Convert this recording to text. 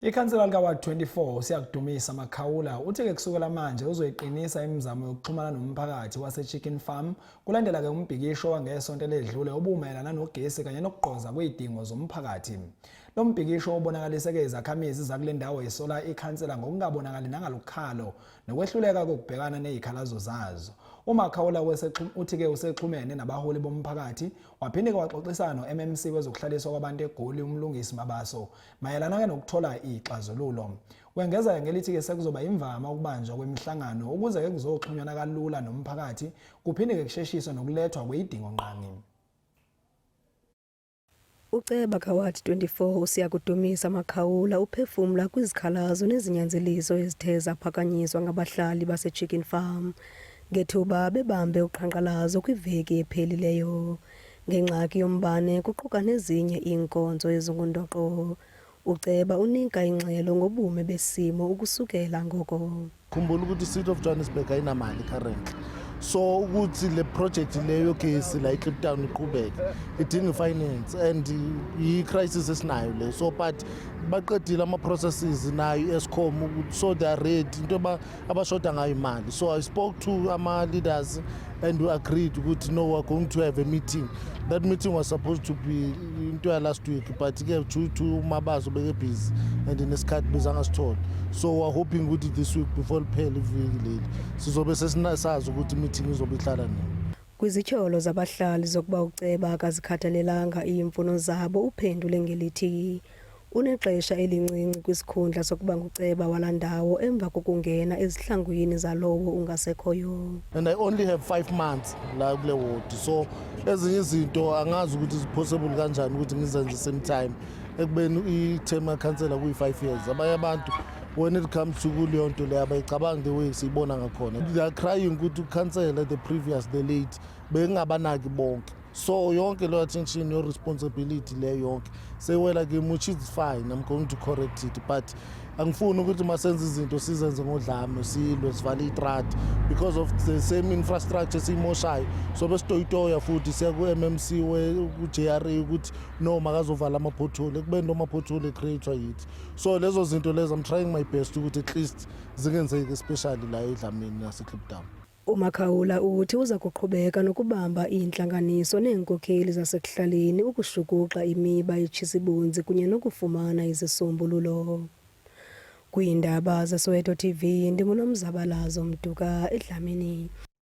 Ikhansela likaWard 24 uSiyakudumisa Makhawula uthe-ke kusukela manje uzoyiqinisa imizamo yokuxhumana nomphakathi wase-Chicken Farm kulandela-ke umbhikisho wangesonto eledlule obumayelana nogesi kanye nokugqoza kwezidingo zomphakathi. Lo mbhikisho ubonakaliseke izakhamizi zakule ndawo isola ikhansela ngokungabonakali nangalukhalo nokwehluleka kokubhekana nezikhalazo zazo. UMakhawula uthi-ke usexhumene nabaholi bomphakathi waphinde-ke waxoxisana no-MMC wezokuhlaliswa kwabantu eGoli uMlungisi Mabaso mayelana-ke nokuthola ixazululo. Wengeza ngelithi-ke sekuzoba imvama ukubanjwa kwemihlangano ukuze-ke kuzoxhunywana kalula nomphakathi kuphinde-ke kusheshiswe nokulethwa kweyidingo-nqangi. Uceba kaWard 24 uSiyakudumisa Makhawula uphefumla kwizikhalazo nezinyanzeliso ezithe zaphakanyiswa ngabahlali baseChicken Farm ngethuba bebambe uqhankqalazo kwiveki ephelileyo ngengxaki yombane kuquka nezinye iinkonzo ezingundoqo. Uceba unika ingxelo ngobume besimo ukusukela ngoko. Khumbula ukuthi i-City of Johannesburg ayinamali currently, so ukuthi le project leyo yogesi la eKliptown iqhubeke idinga i-finance and i-crisis esinayo le. So but baqedile ama-processes nayo i-Eskom, so they are ready. Into abashoda ngayo imali. So I spoke to ama-leaders and we agreed ukuthi no, we are going to have a meeting. That meeting was supposed to be into ya last week, but ke due to uMabaso beke busy and nesikhathi bezangasitholi, so we are hoping ukuthi this week, before liphele iviki leli, sizobe sesinasazi ukuthi i-meeting izobe ihlala nini. Kwizityholo zabahlali zokuba uceba akazikhathalelanga iimfuno zabo, uphendule ngelithi unexesha elincinci kwisikhundla sokuba nguceba walaa ndawo emva kokungena ezihlangwini zalowo ungasekhoyo. And I only have 5 months la kule ward, so ezinye izinto angazi ukuthi is possible kanjani ukuthi ngizenze same time ekubeni i-term yakhansela kuyi-5 years. Abanye abantu, when it comes to kuleyo nto leyo, abayicabangi the way siyibona ngakhona. They are crying ukuthi ukhansela the previous, the late, bengabanaki bonke. So yonke leyo attention, your responsibility leyo yonke seyiwela kimi, which is fine, I'm going to correct it, but angifuni ukuthi masenze izinto sizenze ngodlame, silwe, sivale itrati because of the same infrastructure esiyimoshayo. So besitoyitoya futhi siya ku-MMC, ku-JRA, ukuthi no, makazovala ama-pothole ekubeni lo ma-pothole e-create-wa yithi. So lezo zinto lezo I'm trying my best ukuthi at least zingenzeki, especially la eDlamini naseKliptown. UMakhawula uthi uza kuqhubeka nokubamba iintlanganiso neenkokheli zasekuhlaleni ukushukuxa imiba etshisibunzi kunye nokufumana izisombululo. Kwiindaba zeSoweto TV, ndinguNomzabalazo Mduka eDlamini.